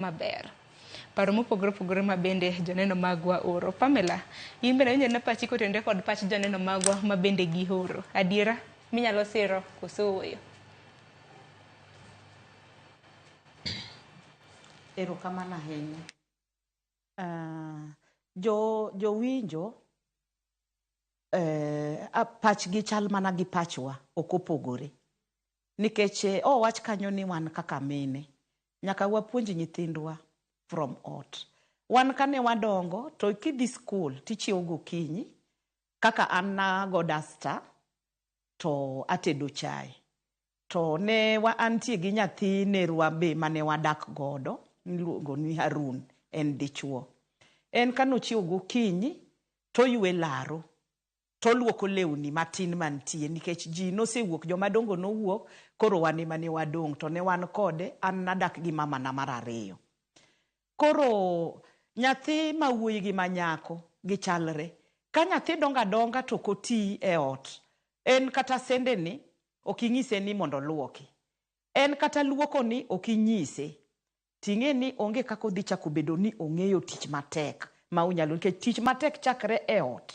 Maber. Paro mopogore opogore ma bende joneno magwa oro. Pamela, in bende awinjo na pachi kotenore kod pach joneno magwa ma bende gioro. Adiera minyalo siro koso ooyo? Erokamano ahinya. Jowinjo pachgi chal mana gi pachwa, ok opogore. Nikech owach kanyo ni wan kaka mine, nyaka wapuonj nyithindwa from ot. Wan kane wadongo to kidhi skul tichiewo gokinyi, kaka an nago dasta to atedo chae. To ne wa antie gi nyathi nerwa be mane wadak godo, miluongo ni Harun, en dichuo. En kanochiewo gokinyi toywe laro, toluoko lewni matin mantie nikech ji nosewuok, jomadongo nowuok, koro wan ema ne wadong', to ne wan kode, an nadak gi mamana mar ariyo. Koro nyathi ma wuoyi gi ma nyako gichalre. Ka nyathi dongo adonga to ok oti e ot, en kata sende ni ok inyise ni mondo oluoki. En kata luoko ni ok inyise. Ting'e ni onge kaka odhi chako bedo ni ong'eyo tich matek ma unyalo nikech tich matek chakre e ot.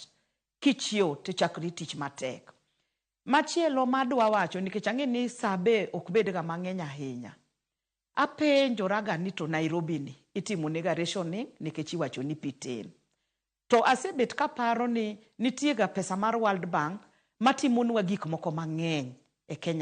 Kichiewo tichakri tich matek. Machielo madwa wacho nikech ang'e ni sa be ok bedga mang'eny ahinya. Apenjoraga ni to Nairobi ni itimo nega rationing nikech iwacho ni pi tin. To asebet kaparo ni nitie ga pesa mar World Bank matimonwa gik moko mang'eny e Kenya.